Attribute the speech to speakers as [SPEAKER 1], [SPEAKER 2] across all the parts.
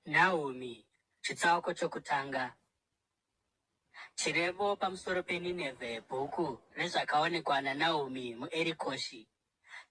[SPEAKER 1] Nahumi, chitsauko chokutanga. Chirevo pamusoro peNinevhe, bhuku rezvakaonekwa naNahumi muErikoshi.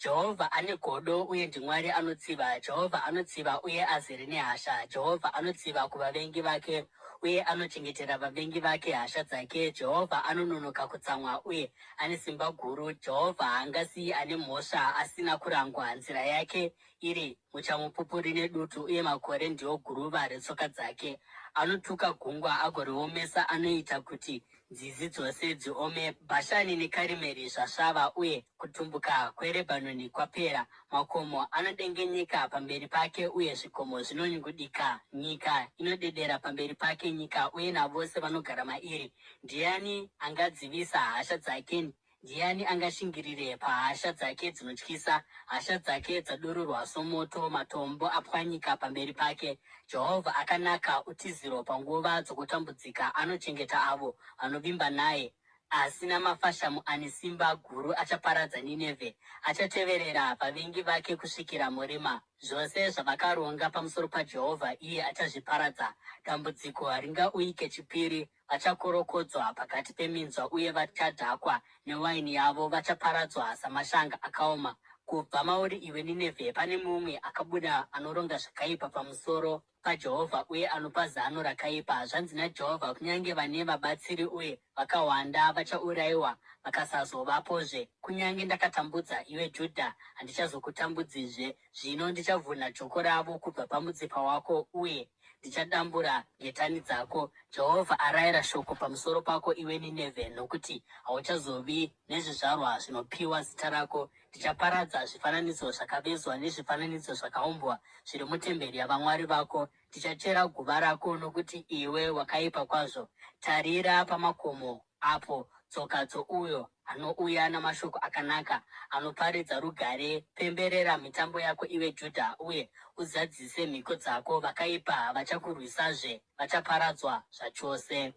[SPEAKER 1] Jehovha ane godo uye ndiMwari anotsiva, Jehovha anotsiva uye azere nehasha. Jehovha anotsiva kuvavengi vake uye anochengetera vavengi vake hasha dzake. Jehovha anononoka kutsamwa uye ane simba guru. Jehovha haangasiyi ane mhosva asina kurangwa. Nzira yake iri muchamupupuri nedutu, uye makore ndiwo guruva retsoka dzake. Anotuka gungwa agoriomesa, anoita kuti nzizi dzose dziome. Bhashani neKarimeri zvasvava, uye kutumbuka kweRebhanoni kwapera. Makomo anodengenyeka pamberi pake, uye zvikomo zvinonyungudika. Nyika inodedera pamberi pake, nyika uye navose vanogara mairi. Ndiani angadzivisa hasha dzake? Ndiani angashingirire pahasha dzake dzinotyisa? Hasha dzake dzadururwa somoto, matombo apwanyika pamberi pake. Jehovha akanaka, utiziro panguva dzokutambudzika, anochengeta avo vanovimba naye. Asi namafashamu ane simba guru achaparadza Ninevhe, achateverera vavengi vake kusvikira murima. Zvose zvavakaronga pamusoro paJehovha iye achazviparadza. Dambudziko haringauyi kechipiri. Vachakorokodzwa pakati peminzwa uye vachadhakwa newaini yavo, vachaparadzwa samashanga akaoma. Kubva mauri iwe Ninevhe pane mumwe akabuda anoronga zvakaipa pamusoro paJehovha uye anopa zano rakaipa. Zvanzi naJehovha, kunyange vane vabatsiri uye vakawanda vachaurayiwa vakasazovapozve. Kunyange ndakatambudza iwe Judha, handichazokutambudzizve. Zvino ndichavhuna joko ravo kubva pamutsipa wako uye Ndichadambura ngetani dzako. Jehovha arayira shoko pamusoro pako, iwe Ninevhe, nokuti hauchazovi nezvizvarwa zvinopiwa zita rako. Ndichaparadza zvifananidzo zvakavezwa nezvifananidzo zvakaumbwa zviri mutemberi yavamwari vako. Ndichachera guva rako, nokuti iwe wakaipa kwazvo. Tarira pamakomo apo tsoka dzouyo anouya namashoko akanaka, anoparidza rugare. Pemberera mitambo yako, iwe Judha, uye uzadzise mhiko dzako. Vakaipa havachakurwisazve, vachaparadzwa zvachose.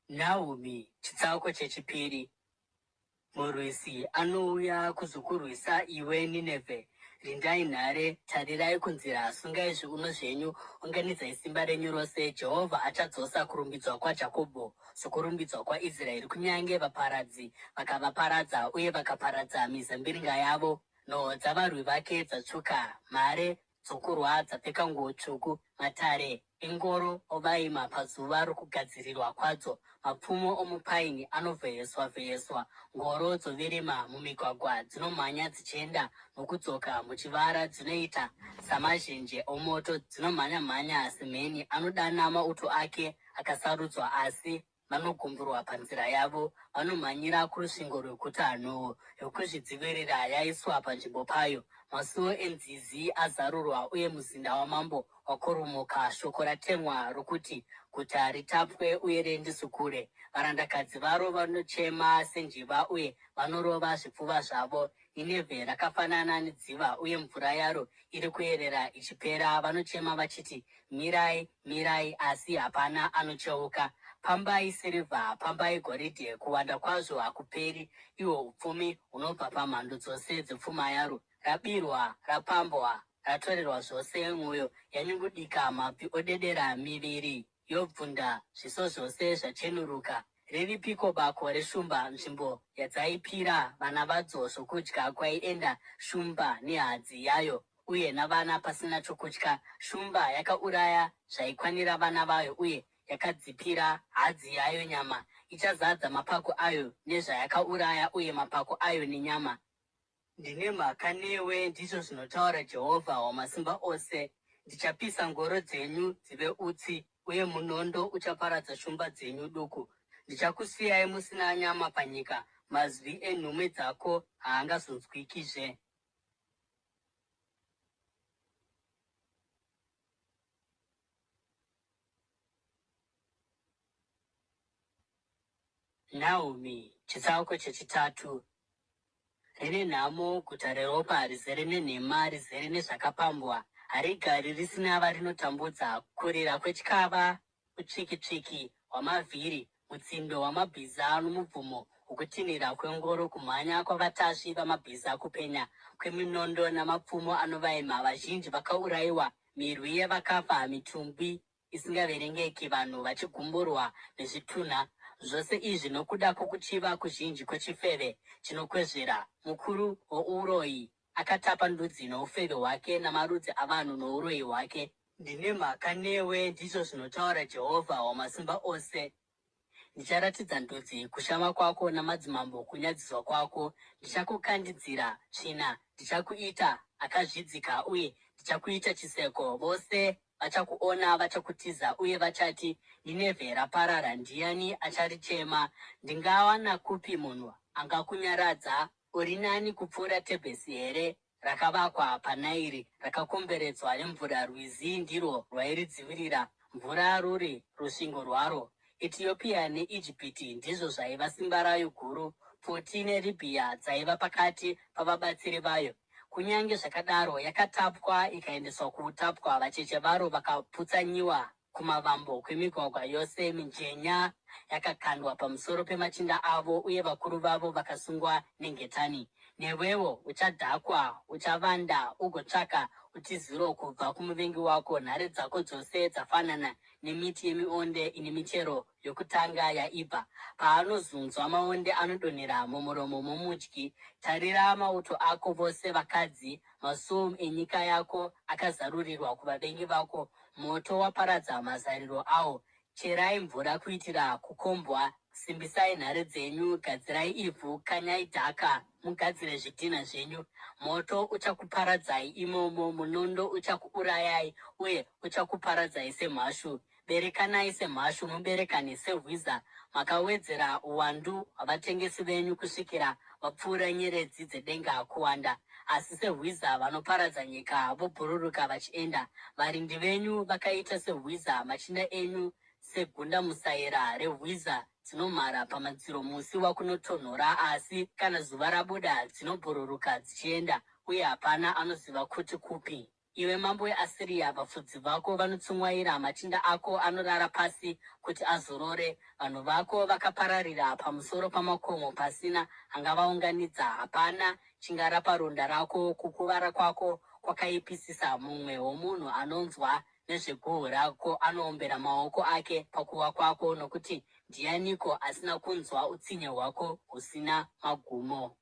[SPEAKER 1] Nahumi, chitsauko chechipiri. Murwisi anouya kuzokurwisa iwe Ninevhe. Rindai nhare, tarirai kunzira, sungai zviuno zvenyu, unganidzai simba renyu rose. Jehovha achadzosa kurumbidzwa kwaJakobho sokurumbidzwa kwaIsraeri, kunyange vaparadzi vakavaparadza uye vakaparadza mizambiringa yavo. Nhoo dzavarwi vake dzatsvuka, mhare dzokurwa dzapfeka nguo tsvuku, matare engoro ovaima pazuva rokugadzirirwa kwadzo, mapfumo omupaini anovheyeswa-vheyeswa, ngoro dzovirima mumigwagwa, dzinomhanya dzichienda nokudzoka muchivara, dzinoita samazhenje omoto, dzinomhanya-mhanya semheni, anodana mauto ake akasarudzwa, asi Vanogumburwa panzira yavo, vanomhanyira kurusvingo rweguta, nhoo yokuzvidzivirira yaiswa panzvimbo payo. Masuo enzizi azarurwa, uye muzinda wamambo wakoromoka. Shoko ratemwa rokuti guta ritapwe uye riendeswe kure. Varandakadzi varo vanochema senjiva uye vanorova zvipfuva zvavo. Ninevhe rakafanana nedziva, uye mvura yaro iri kuyerera ichipera. Vanochema vachiti, Mirai, mirai, asi hapana anocheuka. Pambai sirivha, pambai goridhe, kuwanda kwazvo hakuperi, ihwo upfumi hunobva pamhando dzose dzepfuma yaro. Rabirwa, rapambwa, ratorerwa zvose, mwoyo yanyungudika, mabvi odedera, miviri yobvunda, zviso zvose zvachenuruka. Riripiko bako reshumba, nzvimbo yadzaipira vana vadzo zvokudya, kwaienda shumba nehadzi yayo uye navana pasina chokutya? Shumba yakauraya zvaikwanira vana vayo uye yakadzipira hadzi yayo nyama. Ichazadza mapako ayo nezvayakauraya uye mapako ayo nenyama. Ndine mhaka newe, ndizvo zvinotaura Jehovha Wamasimba Ose. Ndichapisa ngoro dzenyu dzive utsi, uye munondo uchaparadza shumba dzenyu duku. Ndichakusiyai musina nyama panyika, mazwi enhume dzako haangazonzwikizve. Naomi, chitsauko chechitatu. Rine nhamo guta reropa, rizere nenhema, rizere nezvakapambwa. Harigari risina varinotambudza. Kurira kwetyava, utsviki-tsviki hwamavhiri. Mutsindo wamabhiza nomubvumo wokutinhira kwengoro, kumhanya kwavatasvi vamabhiza, kupenya kweminondo namapfumo anovaima. Vazhinji vakaurayiwa, mirwi yevakafa, mitumbi isingaverengeki, vanhu vachigumburwa nezvitunha. Zvose izvi nokuda kwokuchiva kuzhinji kwechifeve chinokwezvera, mukuru wouroyi, akatapa ndudzi noufeve hwake namarudzi avanhu nouroyi hwake. Ndine mhaka newe, ndizvo zvinotaura Jehovha Wamasimba Ose. Ndicharatidza ndudzi kushama kwako namadzimambo kunyadziswa kwako. Ndichakukandidzira tsvina, ndichakuita akazvidzika uye ndichakuita chiseko. Vose vachakuona vachakutiza uye vachati, Ninevhe raparara, ndiani acharichema? Ndingawana kupi munhu angakunyaradza? Uri nani kupfuura Tebhesi here, rakavakwa paNairi, rakakomberedzwa nemvura, rwizi ndirwo rwairidzivirira, mvura ruri rusvingo rwaro? Etiopia neIjipiti ndizvo zvaiva simba rayo guru, Puti neRibhiya dzaiva pakati pavabatsiri vayo. Kunyange zvakadaro, yakatapwa ikaendeswa kuutapwa, vacheche varo vakaputsanyiwa kumavambo kwemigwagwa yose, mijenya yakakandwa pamusoro pemachinda avo, uye vakuru vavo vakasungwa nengetani. Newewo uchadhakwa, uchavanda, ugotsvaka utiziro kubva kumuvengi wako. Nhare dzako dzose dzafanana nemiti yemionde ine michero yokutanga yaibva. Paanozunzwa, maonde anodonhera mumuromo momudyi. Tarira mauto ako, vose vakadzi, masuo enyika yako akazarurirwa kuvavengi vako, moto waparadza mazariro awo. Cherai mvura kuitira kukombwa, simbisai nhare dzenyu, gadzirai ivhu, kanyai dhaka, mugadzire zvidhinha zvenyu. Moto uchakuparadzai imomo, munondo uchakuurayai, uye uchakuparadzai semhashu. Berekanai semhashu, muberekane sehwiza. Makawedzera uwandu hwavatengesi venyu kusvikira vapfuura nyeredzi dzedenga kuwanda. Asi sehwiza vanoparadza nyika, vobhururuka vachienda. Varindi venyu vakaita sehwiza, machinda enyu segundamusaira rehwiza dzinomhara pamadziro musi wakunotonhora, asi kana zuva rabuda dzinobhururuka dzichienda, uye hapana anoziva kuti kupi. Iwe mambo weAsiria, vafudzi vako vanotsumwaira, machinda ako anorara pasi kuti azorore. Vanhu vako vakapararira pamusoro pamakomo pasina angavaunganidza. Hapana chingarapa ronda rako, kukuvara kwako kwakaipisisa. Mumwe womunhu anonzwa nezveguhu rako anoombera maoko ake pakuwa kwako, nokuti ndianiko asina kunzwa utsinye hwako husina magumo?